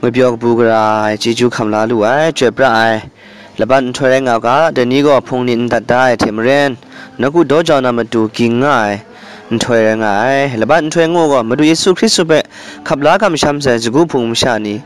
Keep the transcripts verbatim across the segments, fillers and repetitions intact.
Mapyaw kabu gara ai chyeju hkam la lu ai, chyoi pra ai laban nhtoi rai nga u ga, dai ni gaw hpung nit n dat da ai hte maren, nawku daw jau na matu ging nga ai nhtoi rai nga ai. Laban nhtoi ngu gaw, Madu Yesu Hkristu hpe hkap la kamsham sai sagu hpung masha ni,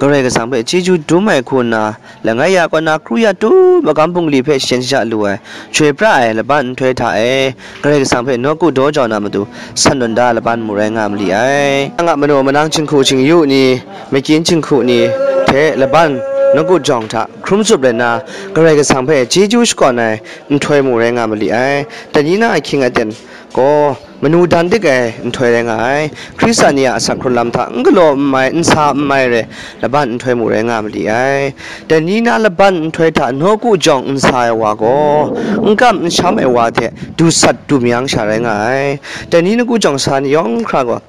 Karai Kasang hpe chyeju dum ai hku nna, langai ya kaw na kru ya tu magam bungli hpe shayen shaja lu ai, chyoi pra ai laban nhtoi hta e, Karai Kasang hpe nawku daw jau na matu, san tawn da ai laban mu rai nga ma li ai. Nang a manaw manang jinghku jingyu ni, makyin jinghku ni hte laban nawku jawng hta hkrum tsup rai nna, Karai Kasang hpe chyeju shakawn ai nhtoi mu rai nga ma li ai. Dai ni na ahkying aten gaw, manu dan dik ai nhtoi rai nga ai. Hkristu ni a asak hkrun lam hta n galaw n mai, n sa n mai re, laban nhtoi mu rai nga ma li ai. Dai ni na laban nhtoi hta nawku jawng n sa ai wa gaw, n kam n sham ai wa hte du sat du myang sha rai nga ai. Dai ni nawku jawng sa ni yawng hkra gaw,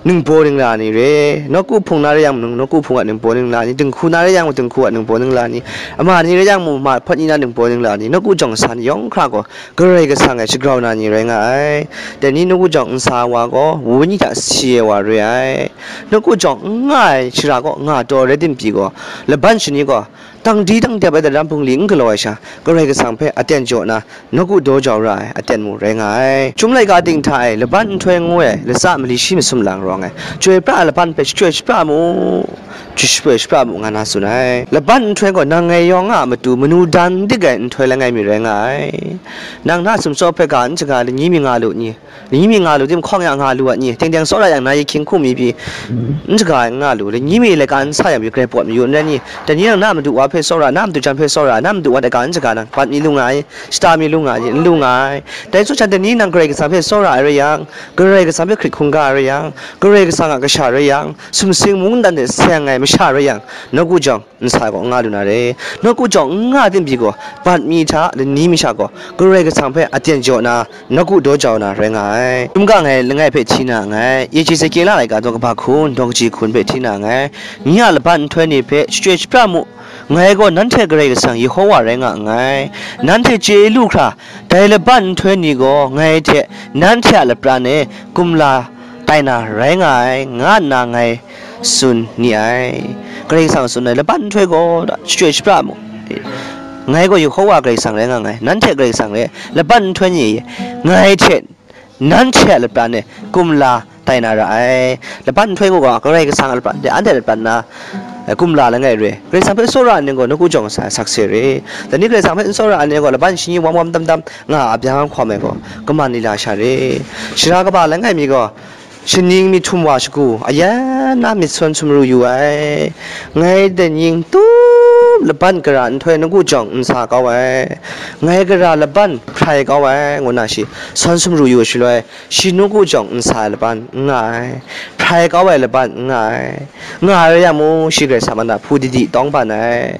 ningbaw ningla ni re, nawku hpung na rai yang mung, nawku hpung a ningbaw ningla ni, dinghku na rai yang mung, dinghku a ningbaw ningla ni, ama ni rai yang mung, ma hpawt ni na ningbaw ningla ni, nawku jawng sa ni yawng hkra gaw, Karai Kasang e shagrau na ni rai nga ai. Dai ni nawku jawng n sa ai wa gaw, wenyi hta si ai wa re ai. Nawku jawng n nga ai shara kaw nga taw rai tim pyi gaw, laban shani gaw, tang di tang dep ai daram bungli n galaw ai sha, Karai Kasang hpe aten jaw na, nawku daw jau ra ai aten mu rai nga ai. Chyum laika ting hta e laban nhtoi ngu ai latsa mali shi masum lang rawng ai, chyoi pra ai laban hpe shachyoi shapra mu, shachyoi shapra mu, nga na tsun ai. Laban nhtoi gaw nang ngai yawng a matu manu dan dik ai nhtoi langai mi rai nga ai. Nang na sumsawp hpe ga n shaga, lani mi nga lu ni? Lani mi nga lu tim hkawng ya nga lu a ni? Teng teng tsawra yang na yahkying hku mi pyi n shaga ai n nga lu? Lani mi laika n sa yang pyi grai pawt mayu n rai ni? Dai ni nang na madu wa hpe tsawra, na madu jan hpe tsawra, na madu wa laika n shaga nang bat mi lu nga ai, shata mi lu nga ai, n lu nga ai. Dai tsaw sha dai ni nang Karai Kasang hpe tsawra ai rai yang, Karai Kasang hpe hkrit hkungga ai rai yang, Karai Kasang a kasha rai yang, sumsing mungdan de seng ai masha rai yang, nawku jawng n sa ai gaw n nga lu na re. Nawku jawng n nga tim pyi gaw, bat mi hta lani mi sha gaw, Karai Kasang hpe aten jaw na, nawku daw jau na rai nga ai. Chyum ga ngai langai hpe hti na nngai, Ezekiela laika daw kaba hkun, daw kaji hkun hpe hti na nngai. Nye a laban nhtoi ni hpe shachyoi shapra mu, ngai gaw nanhte Karai Kasang Yehowa rai nga nngai. Nanhte chye lu hkra, dai laban nhtoi ni gaw ngai hte nanhte a lapran e kumla tai na rai nga ai, nga nna ngai tsun ni ai. Karai Kasang tsun ai laban nhtoi gaw shachyoi shapra mu. Ngai gaw Yehowa Karai Kasang rai nga nngai, nanhte Karai Kasang rai, laban nhtoi ni ngai hte nanhte a lapran e kumla tai na ra ai. Laban nhtoi gaw Karai Kasang a lapran de, anhte a lapran na, eh, kumla langai re. Karai Kasang hpe tsawra ai ni gaw nawku jawng sa sakse re. Dai ni Karai Kasang hpe n tsawra ai ni gaw laban shani wam wam tam tam nga a byang hkawm ai gaw, kaman lila sha re. Shara kaba langai mi gaw, shaning myit htum wa shagu, ayan na myit sawn sumru yu ai. Ngai dai ning tup laban gara nhtoi nawku jawng n sa kau ai. Ngai gara laban hprai kau ai, ngu na shi sawn sumru yu shaloi, shi nawku jawng n sa ai laban n nga ai, hprai kau ai laban n nga ai. Nga ai rai yang mung, shi Karai Kasang a hpudidi tawng ban ai.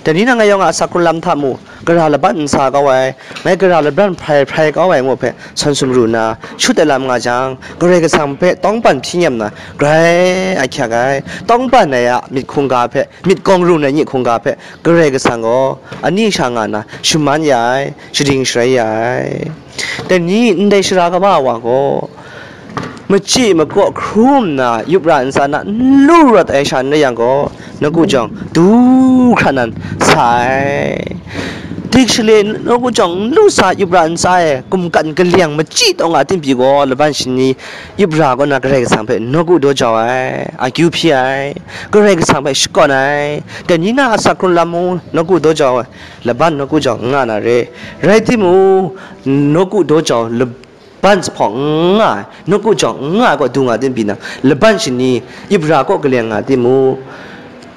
Dai ni nang ngai yawng a asak hkrun lam hta mu, gara laban n sa kau ai, ngai gara laban hprai hprai kau ai ngu hpe sawn sumru nna, shut ai lam nga jang, Karai Kasang hpe tawng ban hpyi nyem na, grai ahkyak ai. Tawng ban ai a myit hkungga hpe, myit kawng run ai myit hkungga hpe, Karai Kasang gaw ani sha nga na shaman ya ai, shading sharai ya ai. Dai ni ndai shara kaba wa gaw, machyi makaw hkrum nna, yup ra ntsa na n lu rawt ai sha n rai yang gaw, nawku jawng du hkra nan sa ai. Dik sale nawku jawng n lu sa, yup ra ntsa e, kumkan kaleng machyi taw nga tim pyi gaw, laban shani yup ra kaw na Karai Kasang hpe nawku daw jau ai, akyu hpyi ai, Karai Kasang hpe shakawn ai. Dai ni na asak hkrun lam mung nawku daw jau ai, laban nawku jawng n nga na re. Rai timung, nawku daw jau laban lahpawng n nga ai, nawku jawng n nga ai kaw du nga tim pyi nang, laban shani yup ra kaw kaleng nga timung,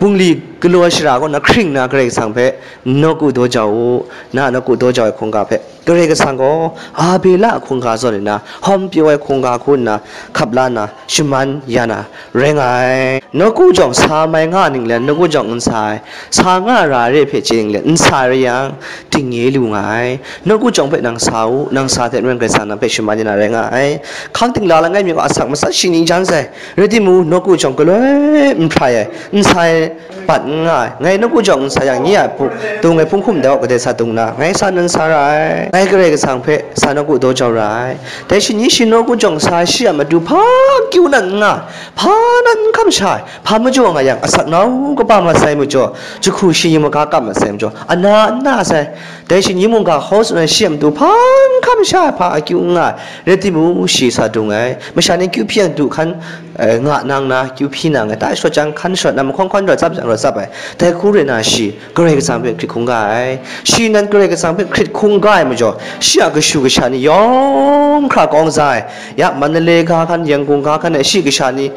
bungli galaw ai shara kaw na hkring na Karai Kasang hpe nawku daw jau u. Na a nawku daw jau ai hkungga hpe Karai Kasang gaw Abela a hkungga zawn nna, hawm pyaw ai hkungga hku nna hkap la nna, shaman ya na rai nga ai. Nawku jawng sa mai nga ninglen, nawku jawng n sa ai, sa nga ra ai re hpe chye ninglen, n sa ai rai yang, dingnye lu nga ai. Nawku jawng hpe nang sa u, nang sa hte maren Karai Kasang nang hpe shaman ya na rai nga ai. Hkang ting la langai mi gaw asak matsat shi ni jan sai, rai timung, nawku jawng galoi n hprai ai, n sa ai, bat n nga ai. Ngai nawku jawng n sa yang, nye a hpu-, dung ai hpung hkum dau kadai sa dung na, ngai sa nan sa ra ai. Ngai Karai Kasang hpe sa nawku daw jau ra ai. Dai shi ni shi nawku jawng sa ai shi a matu hpa akyu nan n nga ai, hpa nan n hkam sha ai, hpa majaw nga yang, asak nau kaba masai majaw, jahku shi yu maga kap masai majaw, ana n na sai. Dai shi ni mungga hkaw tsun ai shi a matu hpa n hkam sha ai, hpa akyu n nga ai, rai timung, shi sa dung ai. Masha ni kyu hpyi yang du hkan, eh, nga nang na, kyu hpyi nang ai, ta shawt jang hkan shawt na, mahkawn hkawn rawt tsap jang rawt tsap ai. Dai hku rai na shi Karai Kasang hpe hkrit hkungga ai. Shi nan Karai Kasang hpe hkrit hkungga ai majaw, shi a kashu kasha ni yawng hkra kawng za ai. Ya, Mandalay ga hkan, Yangon ga hkan ai shi kasha ni,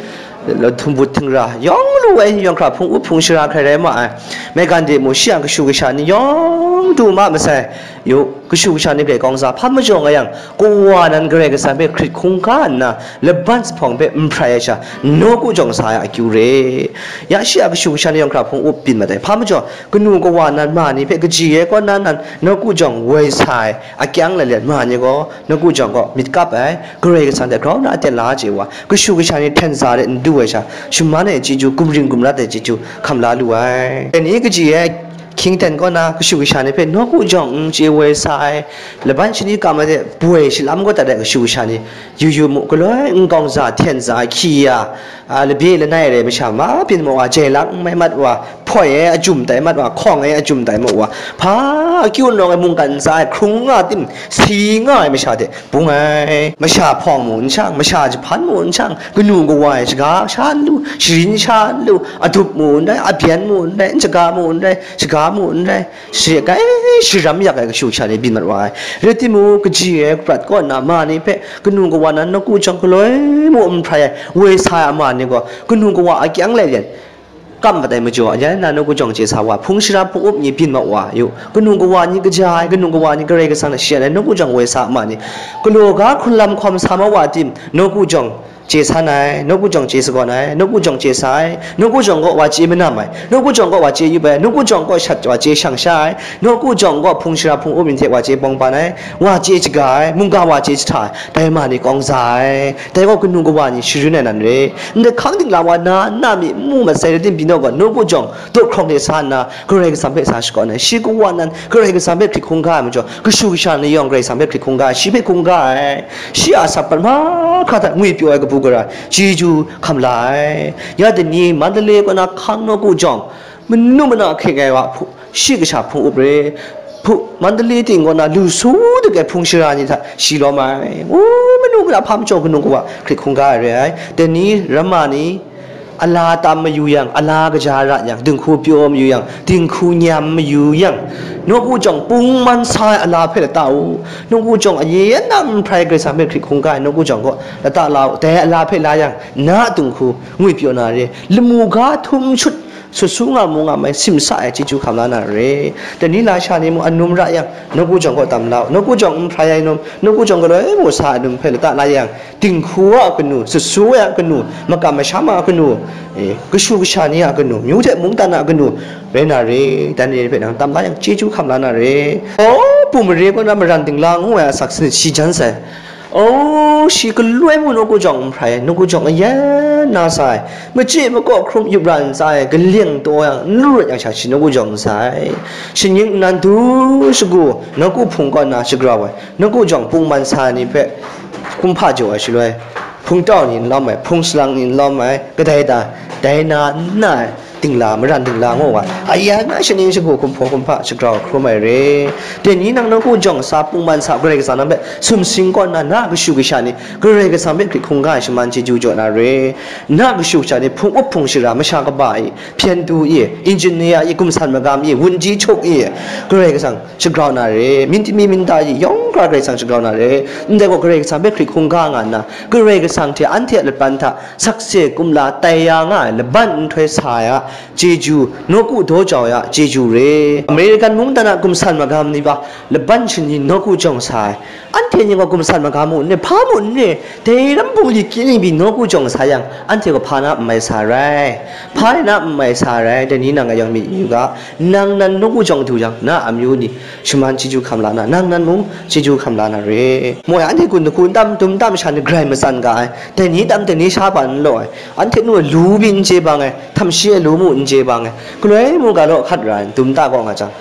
htumbut htingra yawng lu ai, yawng hkra hpung up hpung shara hkrai rai ma ai. Maigan de mu shi a kashu kasha ni yawng du ma masai. Yu, kashu kasha ni hpe kawng za hpa majaw nga yang, kawa nan Karai Kasang hpe hkrit hkungga nna, laban jahpawng hpe n hprai ai sha, nawku jawng sa ai akyu re. Ya shi a kashu kasha ni yawng hkra hpung up byin mat ai. Hpa majaw, kanu kawa nan ma ni hpe kaji ai kaw na nan nawku jawng woi sa ai, akyang lalet ma ni gaw, nawku jawng gaw myit kap ai, Karai Kasang hte grau na aten la chye wa, kashu kasha ni hten za de n du ai sha, shaman ai chyeju, gumring gumrat ai chyeju hkam la lu ai. Dai ni kaji ai, hkying ten kaw na kashu kasha ni hpe nawku jawng n chye woi sa ai, laban shani kam ai de boi shalam kaw dat ai kashu kasha ni, yu yu mu, galoi n kawng za, hten za, hkyi ya, a, labye lanai rai masha ma byin ma wa, jai lang n mai mat wa, hpoi ai ajum tai mat wa, hkawng ai ajum tai ma wa, hpa akyu n rawng ai mungkan ntsa ai hkrung nga tim, si nga ai masha hte bung ai. Masha hpawng mu n shang, masha jahpan mu n shang, kanu kawa ai shaga sha n lu, sharin sha n lu, adup mu n rai, abyan mu n rai, n shaga mu n rai, shaga mu n rai, shi kai sharam yak ai kashu kasha ni byin mat wa ai. Rai timung, kaji ai prat kaw nna ma ni hpe kanu kawa nan nawku jawng galoi mu n hprai ai, woi sa ai ama ni gaw, kanu kawa akyang lai len, kam mat ai majaw, ya na nawku jawng chye sa wa, hpung shara hpung up ni byin mat wa yu, kanu kawa ni kaja ai, kanu kawa ni Karai Kasang hte shayan ai, nawku jawng woi sa ma ni, galaw ga hkrunlam hkawm sa ma wa tim, nawku jawng chye san ai, nawku jawng chye sagawn ai, nawku jawng chye sa ai, nawku jawng kaw wa chye manam ai, nawku jawng kaw wa chye yup ai, nawku jawng kaw shat wa chye shang sha ai, nawku jawng kaw hpung shara hpung up ni hte wa chye bawng ban ai, wa chye shaga ai, mungga wa chye jahta ai, dai ma ni kawng za ai. Dai gaw kanu kawa ni sharin ai nan re. Ndai hkang dingla wa na, na mi n mu masai rai tim, byin gaw nawku jawng daw hkrawng de sa nna, Karai Kasang hpe sa shakawn ai. Shi kawa nan Karai Kasang hpe hkrit hkungga ai majaw, kashu kasha ni yawng Karai Kasang hpe hkrit hkungga ai, shi hpe hkungga ai. Shi a asak pat mahkra hta ngwipyaw ai kabu gara chyeju hkam la ai. Ya dai ni Mandalay kaw na hkang nawku jawng, manu mana hkying ai wa hpu, shi kasha hpung up re, hpu, Mandalay ting kaw na lu su dik ai hpung shara ni hta shi lawm ai. U, manu mana hpa majaw kanu kawa hkrit hkungga ai re ai. Dai ni ramma ni, ala tam mayu yang, ala kaja ra yang, dinghku pyaw mayu yang, dinghku nyam mayu yang, nawku jawng pungman sa ai ala hpe lata u. Nawku jawng aye yan na n hprai Karai Kasang hpe hkrit hkungga ai nawku jawng kaw lata la u. Dai ala hpe la yang, na a dinghku ngwipyaw na re, lamu ga htum shut, sut su nga mu nga mai, simsa ai chyeju hkam la na re. Dai ni lasha ni mung anum ra yang, nawku jawng kaw tam la u. Nawku jawng n hprai ai num, nawku jawng galoi mu sa ai num hpe lata la yang, dinghku a kanu, sut su ai a kanu, makam masham a kanu, eh, kashu kasha ni a kanu, myu hte mungdan a kanu rai na re, dan re hpe nang tam la yang, chyeju hkam la na re. O, Pu Mare kaw na maran dingla ngu ai asak sanit shi jan sai. O, shi galoi mu nawku jawng n hprai, nawku jawng ayan na sa ai, machyi makaw hkrum yup ra ntsa ai, galyeng taw yang, n lu rawt yang sha shi nawku jawng n sa ai. Shinggyim nnan du shagu, nawku hpung kaw na shagrau ai, nawku jawng pungman sa ai ni hpe, kumhpa jaw ai shaloi, hpungtau ni n lawm ai, hpung salang ni n lawm ai, kadai da, dai na n na ai, dingla, maran dingla ngu wa, ayan na shaning shagu hkum hpaw hkum hpa shagrau hkrum ai re. Dai ni nang nawku jawng sa pungman sa Karai Kasang nang hpe sumsing kaw nna, na kashu kasha ni Karai Kasang hpe hkrit hkungga ai shaman chyeju jaw na re. Na kashu kasha ni hpung up hpung shara, masha kaba i, hpyen du i, engineer i, gumsan magam i, wunji chuk i, Karai Kasang shagrau na re. Myit mi minta i yawng hkra Karai Kasang shagrau na re. Ndai gaw Karai Kasang hpe hkrit hkungga nga nna, Karai Kasang hte anhte a laban hta sakse kumla tai ya nga ai laban nhtoi sa ai a chyeju, nawku daw jau ai a chyeju re. American mungdan a gumsan magam ni ba laban shani nawku jawng sa ai. Anhte ni gaw gumsan magam mu n re, hpa mu n re, dai ram hpung lit kyi ni pyi nawku jawng sa yang, anhte gaw hpa na n mai sa rai, hpa rai na n mai sa rai. Dai ni nang a yawng myit yu ga, nang nan nawku jawng du yang, na amyu ni shaman chyeju hkam la na, nang nan mung chyeju hkam la na re. Moi anhte kun dahku n tam, dum n tam sha ni grai matsan ga ai, dai ni tam, dai ni sha ba n law ai, anhte nu ai lu byin chye bang ai, htam shi ai lu mu n chye bang e, galoi mungga law hkat ra ai dum ta kaw nga jang,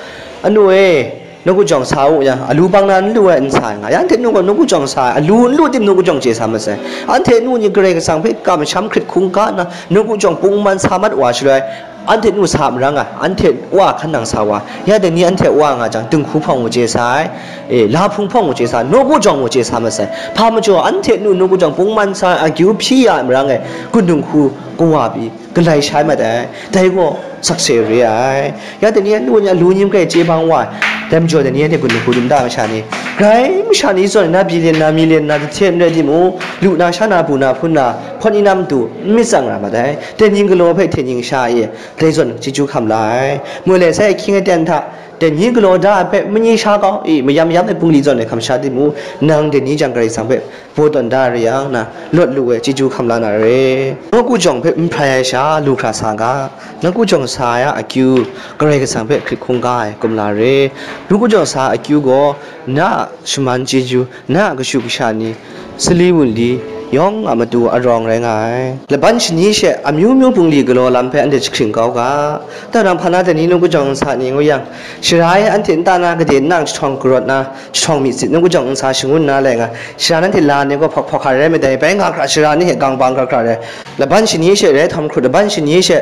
anu e, nawku jawng sa u yang, alu bang na n lu ai n sa ai nga, ya anhte nu gaw nawku jawng sa ai, alu n lu tim nawku jawng chye sa masai. Anhte nu ni Karai Kasang hpe kamsham hkrit hkungga nna, nawku jawng pungman sa mat wa shaloi, anhte nu sa marang ai, anhte wa hkan nang sa wa, ya dai ni anhte wa nga jang, dinghku hpawng mu chye sa ai, e, lahpung hpawng mu chye sa, nawku jawng mu chye sa masai. Hpa majaw, anhte nu nawku jawng pungman sa ai akyu hpyi ya ai marang e, gun dinghku kawa pyi, galai shai mat ai, dai gaw sakse re ai. Ya dai ni, nu ni a lu nyim hkrai chye bang wa ai, dai majaw dai ni anhte gun dinghku dum da masha ni, grai masha ni zawn na byi len na, mi len na, dahte n rai timung, lu na, sha na, bu na, hpun na, hpawt ni na matu n myit tsang ra mat ai. Dai ni galaw hpe hte ning sha e, dai zawn chyeju hkam la ai. Moi lai sai ahkying aten hta, dai ni galaw da ai hpe manyi sha kau, e, mayam yam ai bungli zawn e hkam sha timung, nang dai ni jang Karai Kasang hpe baw tawn da re yang na, lawt lu ai chyeju hkam la na re. Nawku jawng hpe n hprai ai sha lu hkra sa ga, nawku jawng sa ai a akyu, Karai Kasang hpe hkrit hkungga ai kumla re. Nawku jawng sa ai akyu gaw, na a shaman chyeju, na a kashu kasha ni, sali wunli, yawng a matu arawng rai nga ai. Laban shani she amyu myu bungli galaw lam hpe anhte jahkring kau ga. Tau nang hpa na dai ni nawku jawng sa ni ngu yang, shara e anhte nta na gade nang jahtawng karawt na, jahtawng mi sit nawku jawng n sa shangun na lai nga, shara nanhte la ni gaw hpawk hpawk hkra rai madai, bai nga hkra shara ni hte gang bang hkra hkra rai, laban shani she rai htawm hkrut, laban shani she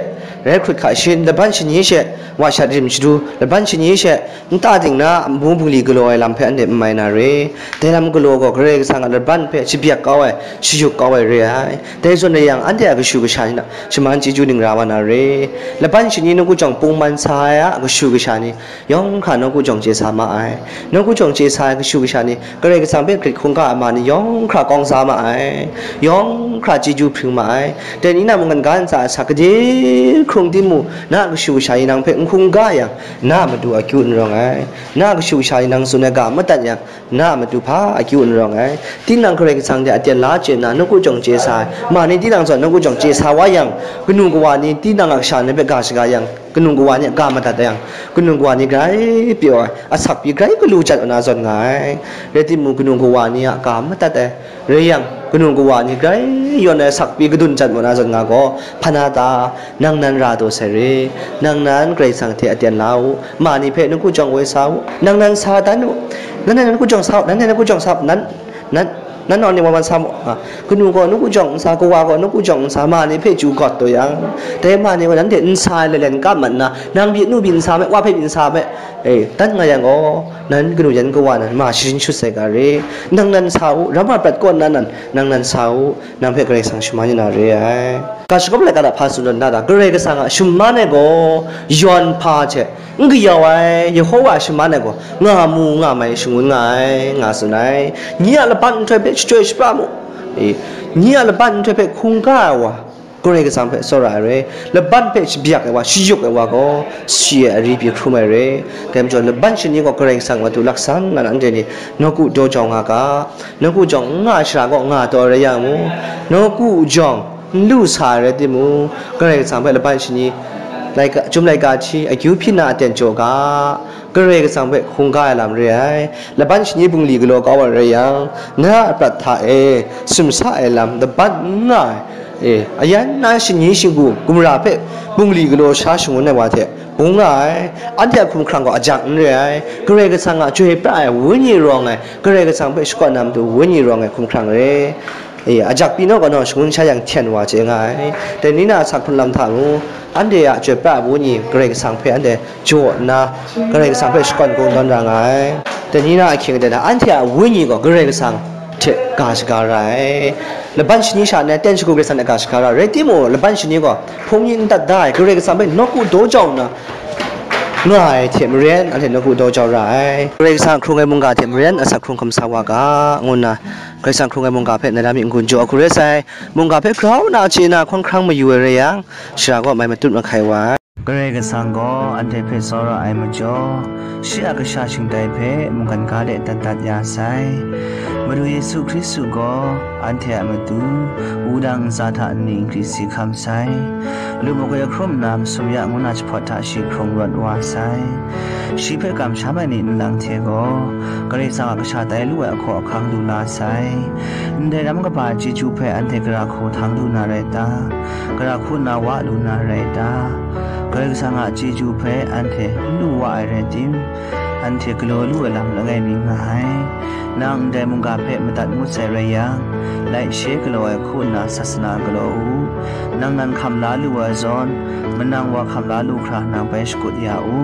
rai hkrut hka shin, laban shani she wa shat rim shadu, laban shani she nta ding na amu bungli galaw ai lam hpe anhte n mai na re. Dai lam galaw gaw Karai Kasang a laban hpe shabyak kau ai, shayuk kau ai re ai. Dai zawn rai yang, anhte a kashu kasha ni hta shaman chyeju ning ra wa na re. Laban shani nawku jawng pungman sa ai a kashu kasha ni, yawng hkra nawku jawng chye sa ma ai. Nawku jawng chye sa ai kashu kasha ni, Karai Kasang hpe hkrit hkungga ai ma ni yawng hkra kawng sa ma ai, yawng hkra chyeju hpring ma ai. Dai ni na mungkan ga ntsa ai sa gade hkrung timung, na a kashu kasha ni nang hpe n hkungga yang, na a matu akyu n rawng ai. Na a kashu kasha ni nang tsun ai ga madat yang, na a matu hpa akyu n rawng ai. Tinang Karai Kasang hte aten la chye nna, nawku jawng chye sa ai ma ni tinang zawn nawku jawng chye sa wa yang, kanu kawa ni tinang a kasha ni hpe ga shaga yang, kanu kawa ni a ga madat yang, kanu kawa ni grai pyaw ai, asak pyi grai galu jat wa na zawn nga ai. Rai timung, kanu kawa ni a ga madat ai, rai yang, kanu kawa ni grai yawn ai, asak pyi kadun jat wa na zawn nga gaw, hpa na ta, nang nan ra taw sai re. Nang nan Karai Kasang hte aten la u, ma ni hpe nawku jawng woi sa u, nang nan sa dan u, nan nan nawku jawng sa u, nan nan nawku jawng sa u, nan, nan, nan nawng ni wa man sa mu, a, kanu gaw nawku jawng n sa, kawa gaw nawku jawng n sa, ma ni hpe chyu gawt taw yang, dai ma ni gaw nanhte n sa ai lalen kap mat nna, nang byi nu byi n sa me, wa hpe byi n sa me, e, dan nga yang gaw, nan kanu yan kawa nan ma sharin shut sai ga re. Nang nan sa u, ram wa prat kaw nna nan, nang nan sa u, nang hpe Karai Kasang shaman yu na re ai. Ga shagawp laika hta hpa tsun tawn da, Karai Kasang a shaman ai gaw yawn hpa hte n kayau ai, Yehowa a shaman ai gaw nga mu nga mai shangun nga ai, nga tsun ai. Nye a laban nhtoi hpe shachyoi shapra mu, e, nye a laban nhtoi hpe hkungga ai wa, Karai Kasang hpe tsawra ai re. Laban hpe shabyak ai wa, shayuk ai wa gaw, shi ai ari pyi hkrum ai re. Dai majaw, laban shani gaw Karai Kasang a matu laksan nga na, anhte ni nawku daw jau nga ga. Nawku jawng n nga ai shara gaw nga taw rai yang mu, nawku jawng n lu sa ai rai timung, Karai Kasang hpe laban shani, laika, chyum laika hti, akyu hpyi na aten jaw ga, Karai Kasang hpe hkungga ai lam re ai. Laban shani bungli galaw kau ai rai yang, na a prat hta e sumsa ai lam laban n nga ai, e, ayan na shani shinggu gumra hpe bungli galaw sha shangun ai wa hte bung nga ai. Anhte a hkumhkrang gaw ajak n re ai. Karai Kasang a chyoi pra ai Wenyi rawng ai, Karai Kasang hpe shakawn na matu Wenyi rawng ai hkumhkrang re. E, ajak pyi naw kau naw shangun sha yang hten wa chye nga ai. Dai ni na a sak hkrun lam hta mung, anhte a chyoi pra ai Wenyi Karai Kasang hpe anhte jaw nna, Karai Kasang hpe shakawn kungdawn ra nga ai. Dai ni na ahkying aten hta, anhte a wenyi gaw Karai Kasang hte ga shaga ra ai. Laban shani sha nna ten shagu Karai Kasang hte ga shaga ra ai. Rai timung, laban shani gaw hpung ni n dat da ai, Karai Kasang hpe nawku daw jau nna nga ai hte maren, anhte nawku daw jau ra ai. Karai Kasang hkrung ai mungga hte maren asak hkrung hkam sa wa ga, ngu nna Karai Kasang hkrung ai mungga hpe na ra mi n-gun jaw hku rai sai. Mungga hpe grau nna chye na hkawng hkrang mayu ai rai yang, shara gaw mai matut mahkai wa ai. Karai Kasang gaw anhte hpe tsawra ai majaw, shi a kasha shingtai hpe mungkan ga de dat dat ya sai. Madu Yesu Hkristu gaw anhte a matu wudang ntsa hta nni nkri si hkam sai. Lubuk e hkrum nna masum ya ngu na jahpawt hta shi hkrung rawt wa sai. Shi hpe kamsham ai ni nlang hte gaw, Karai Kasang a kasha tai lu ai ahkaw ahkang lu la sai. Ndai ram kaba chyeju hpe anhte gara hku htang lu na rai ta? Gara hku nna wa lu na rai ta? Karai Kasang a chyeju hpe anhte n lu wa ai rai tim, anhte galaw lu ai lam langai mi nga ai. Nang ndai mungga hpe madat ngut sai rai yang, like, share galaw ai hku nna sasana galaw u. Nang nan hkam la lu ai zawn, manang wa hkam la lu hkra nang bai shakut ya u.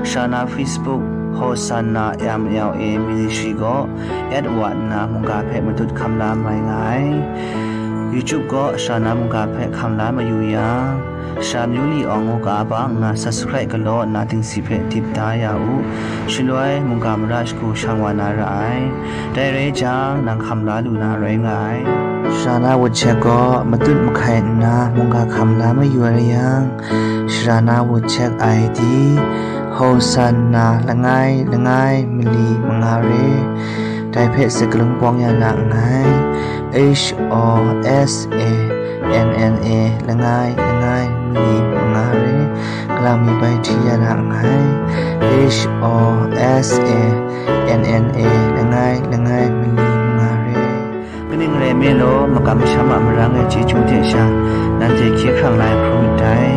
Shana Facebook, Hosanna M L A Ministry gaw at wa nna mungga hpe matut hkam la mai nga ai. YouTube gaw Shana mungga hpe hkam la mayu yang, Sha Myu Li Awng ngu ga ba nna subscribe galaw nna dingsi hpe dip da ya u. Shaloi mungga mara shagu shang wa na ra ai. Dai rai jang, nang hkam la lu na rai nga ai. Shana WhatsApp gaw matut mahkai nna mungga hkam la mayu ai rai yang, Shana WhatsApp I D, Hosanna langai langai mali manga re. Dai hpe sakalun pawng ya na nngai. H O S A N N A langai langai mali manga re. Galang mi bai hti ya na nngai. H O S A N N A langai langai mali manga re. Kaning rai nme law, makam masham a marang ai chyeju hte sha, nanhte hkye hkrang la ai hkrum ndai.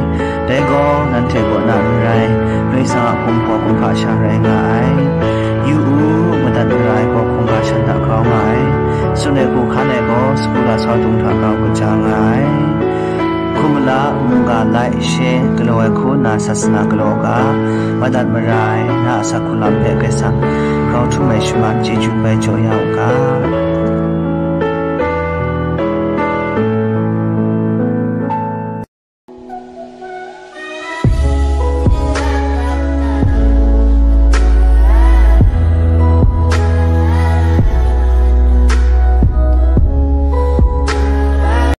Dai gaw, nanhte kaw na n rai, Karai Kasang a hkum hpaw hkum hpa sha rai nga ai. Yu u, madat mara ai gaw hkungga shan hta grau nga ai. Tsun ai hku hkan ai gaw, sagu lasau dung hta grau kaja nga ai. Hkum mala, mungga like, share galaw ai hku nna sasana galaw u ga, madat mara ai na a asak hku lam hpe Karai Kasang grau htum ai shaman chyeju bai jaw ya u ga.